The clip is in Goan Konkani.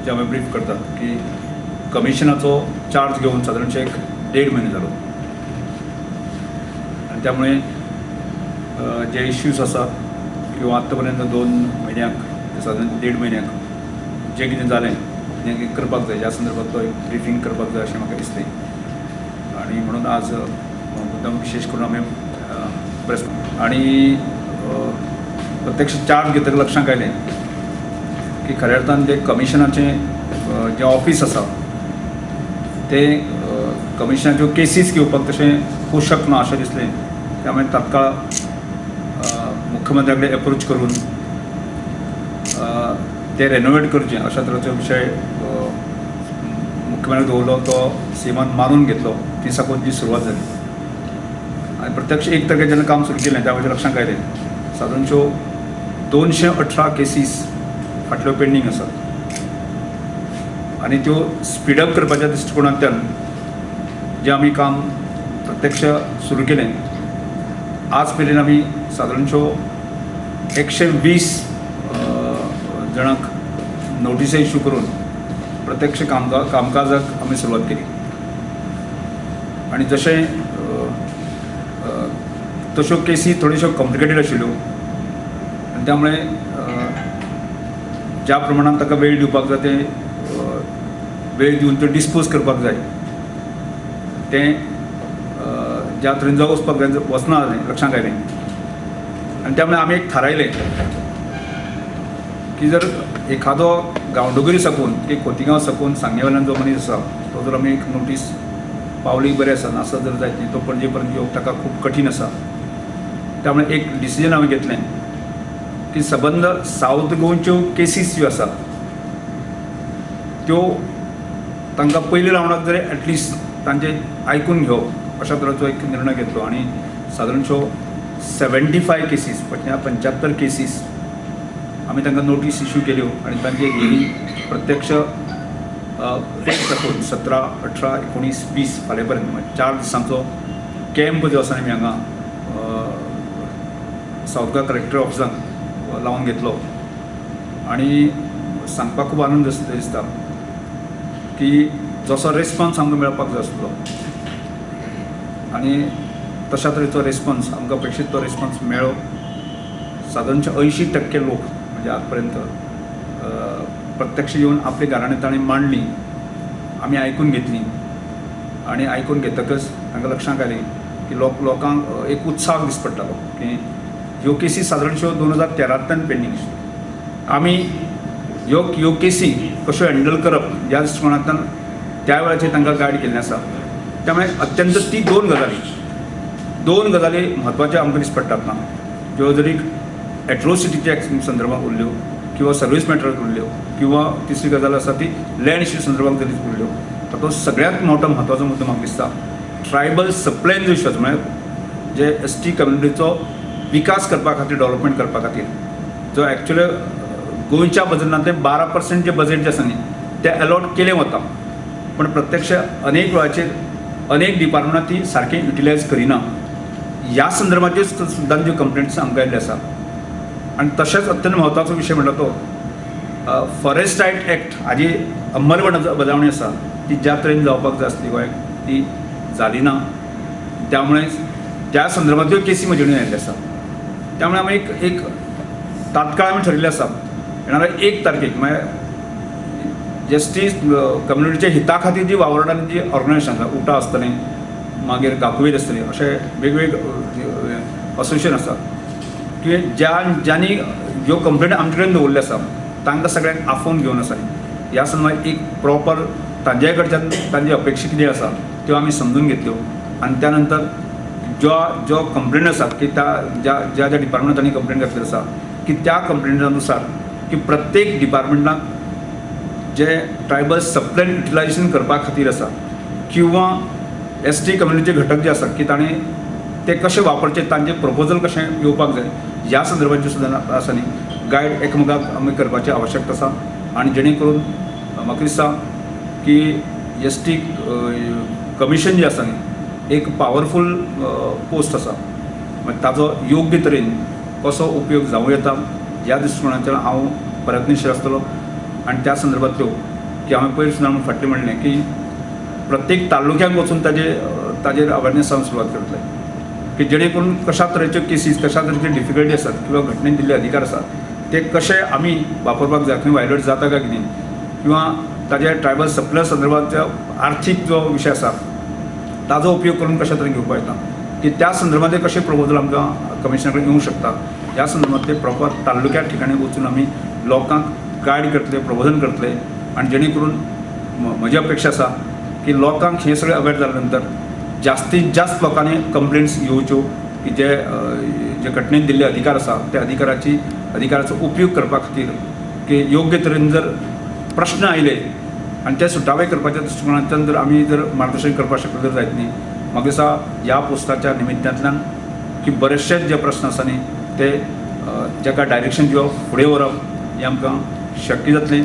जे आमी ब्रीफ करतात की कमिशनाचो चार्ज घेवन सादारणशे एक देड म्हयनो जालो आनी त्यामुळे जे इश्यूज आसात किंवा आत्तां पर्यंत 2 म्हयन्याक, सादारण देड म्हयन्याक जें कितें जालें तें करपाक जाय, ह्या संदर्भात तो एक ब्रिफींग करपाक जाय अशें म्हाका दिसलें. आनी म्हणून आज मुद्दम विशेश करून आमी प्रेस आनी प्रत्यक्ष चार्ज घेतकच लक्षांत आयलें की खऱ्या अर्थान जे कमिशनाचें जें ऑफीस आसा तें कमिशनाच्यो केसीस घेवपाक तशें पोशक ना अशें दिसलें. त्यामुळे तात्काळ मुख्यमंत्र्या कडेन एप्रोच करून ते रेनोवेट करचें अशा तरेचो विशय मुख्यमंत्र्याक दवरलो. तो सीएमान मानून घेतलो. ती साकून ती सुरवात जाली आनी प्रत्यक्ष 1 तारखेर जेन्ना काम सुरू केलें, त्या वेळाचेर लक्षांत आयलें, सादारणच्यो 218 केसीस फाटल्यो पेंडींग आसात आनी त्यो स्पीडअप करपाच्या दृश्टिकोणांतल्यान जें आमी काम प्रत्यक्ष सुरू केलें, आज मेरेन आमी सादारणच्यो 120 जाणांक नोटिसी इश्यू करून प्रत्यक्ष कामकाजाक आमी सुरवात केली. आनी जशें अ, अ, तश्यो केसी थोड्योश्यो कॉम्प्लिकेटेड आशिल्ल्यो आनी त्यामुळे ज्या प्रमाणान ताका वेळ दिवपाक जाय, तें वेळ दिवन त्यो डिस्पोज करपाक जाय, तें ज्या तरेन जावं वचपाक जाय वचना जालें, लक्षांत आयलें. आनी त्यामुळे आमी एक थारायलें की जर एखादो गांवडोंगरी साकून की खोतिगांव साकून सांगे वेल्यान जो मनीस आसा, तो जर आमी एक नोटीस पावली बरें आसा, नासत जर जायत न्ही, तो पणजे पर्यंत येवप ताका खूब कठीण आसा. त्यामुळे एक डिसिजन आमी घेतलें की सबंद सावथ गोंयच्यो केसीस ज्यो आसात त्यो तांकां पयले रावंडाक जरी एटलिस्ट तांचे आयकून घेवप अशा तरेचो एक निर्णय घेतलो. आनी सादारणश्यो 75 केसीस, 75 केसीस आमी तांकां नोटीस इश्यू केल्यो आनी तांचे हियरींग प्रत्यक्ष 1 साकून 17, 18, 19, 20 फाल्यां पर्यंत, म्हणजे 4 दिसांचो कॅम्प जो आसा आमी हांगा सावथ गोवा कलेक्टर ऑफिसांत लावन घेतलो. आनी सांगपाक खूब आनंद दिसता की जसो रेस्पॉन्स आमकां मेळपाक जाय आसलो आनी तशा तरेचो रेस्पॉन्स, आमकां अपेक्षीत तो रेस्पॉन्स मेळ्ळो. सादारणशे 80% लोक म्हणजे आजपर्यंत प्रत्यक्ष येवन आपली गाराणें ताणें मांडली, आमी आयकून घेतली. आनी आयकून घेतकच तांकां लक्षांत आयलें की लोकांक एक उत्साह दिस पडटालो की ह्यो केसी सादारणश्यो 2013तल्यान पेंडींग आशिल्ल्यो. आमी ह्यो ह्यो केसी कश्यो हँडल करप ह्या दृश्टिकोणांतल्यान त्या वेळाचेर तांकां गायड केल्लें आसा. त्यामुळे अत्यंत ती दोन गजाली म्हत्वाच्यो आमकां दिस पडटात ना, ज्यो जरी एट्रोसिटीच्या संदर्भात उरल्यो किंवा सर्वीस मॅटरात उरल्यो किंवा तिसरी गजाल आसा ती लँड इश्यू संदर्भात जरी उरल्यो, तातूंत सगळ्यात मोठो म्हत्वाचो मुद्दो म्हाका दिसता ट्रायबल सबप्लॅन जो इश्यू आसा, म्हळ्यार जे एसटी कम्युनिटीचो विकास करपा खातीर, डेव्हलपमेंट करपा खातीर जो एक्चुअली गोंयच्या बजेटांतले 12% जे बजेट जे आसा न्ही, ते अलॉट केलें वता, पण प्रत्यक्ष अनेक वेळाचेर अनेक डिपार्टमेंटां ती सारकें युटिलायज करिना. ह्या संदर्भाचेर सुद्दां ज्यो कंप्लेंट्स आमकां आयिल्ल्यो आसा. आनी तशेंच अत्यंत म्हत्वाचो विशय म्हणटा तो फॉरेस्ट रायट एक्ट हाजी अंमलबजावणी आसा ती ज्या तरेन जावपाक जाय आसली गोंयाक ती जाली ना. त्यामुळे त्या संदर्भांतल्यो केसी म्हजे कडेन आयिल्ल्यो आसा. त्यामुळे आमी एक एक तात्काळ आमी ठरिल्लें आसा, येणाऱ्या 1 तारखेक, म्हळ्यार एसटी कम्युनिटीच्या हिता खातीर जी वावरणारी जी ऑर्गनायझेशन आसा, उटा आसतलें, मागीर गाकुवेध आसतली, अशे वेगवेगळे असोसिएशन आसा की ज्यांनी ह्यो कंप्लेन आमचे कडेन दवरिल्ल्यो आसा, तांकां सगळ्यांक आफोवन घेवन आसा. ह्या संदर्भात एक प्रॉपर तांचे कडच्यान तांची अपेक्षा कितें आसा त्यो आमी समजून घेतल्यो. आनी त्या नंतर जो जो कंप्लेन आसा की त्या ज्या ज्या ज्या डिपार्टमेंटान तांणी कंप्लेन घातलेली आसा की त्या कंप्लेना नुसार की प्रत्येक डिपार्टमेंटाक जे ट्रायबल सबप्लॅन युटिलायझेशन करपा खातीर आसा किंवा एसटी कम्युनिटीचे घटक जे आसात की ताणें ते कशे वापरचे, तांचे प्रपोजल कशें येवपाक जाय, ह्या संदर्भाचे सुद्दां आसा न्ही गायड एकामेकाक आमी करपाची आवश्यकता आसा. आनी जेणे करून म्हाका दिसता की एसटी कमिशन जे आसा न्ही, एक पावरफूल पोस्ट आसा, मागीर ताजो योग्य तरेन कसो उपयोग जावं येता ह्या दृश्टिकोणांतल्यान हांव प्रयत्नशील आसतलो. आनी आनी त्या संदर्भांतल्यो की हांवें पयर सुद्दां फाटलें म्हणलें की प्रत्येक तालुक्याक वचून ताजेर अवेरनेस सुरवात करतले की जेणे करून कशा तरेच्यो केसीस, कशा तरेच्यो डिफिकल्टी आसात किंवा घटनेन दिल्ले अधिकार आसात ते कशे आमी वापरपाक जाय, खंय वायलेट जाता काय कितें, किंवा ताजे ट्रायबल सप्लाय संदर्भांतलो आर्थीक जो विशय आसा ताजो उपयोग करून कशा तरेन घेवपाक येता, की त्या संदर्भांत कशें प्रपोजल आमकां कमिशनरा कडेन येवंक शकता. ह्या संदर्भांतले प्रॉपर तालुक्या ठिकाणी वचून आमी लोकांक गायड करतले, प्रबोधन करतले आनी जेणे करून म्हजी अपेक्षा आसा की लोकांक हें सगळें अवेर जाल्या नंतर जास्तीत जास्त लोकांनी कंप्लेंट्स येवच्यो की जे जे घटनेन दिल्ले अधिकार आसा त्या अधिकाराचो उपयोग करपा खातीर की योग्य तरेन जर प्रश्न आयले आनी ते सुटावे करपाच्या दृश्टिकोनांतल्यान जर आमी जर मार्गदर्शन करपाक शकले जर जायत न्ही, म्हाका दिसता ह्या पोस्टाच्या निमित्तांतल्यान की बरेचशेच जे प्रश्न आसा न्ही ते जाका डायरेक्शन दिवप, फुडें व्हरप हें आमकां शक्य जातलें.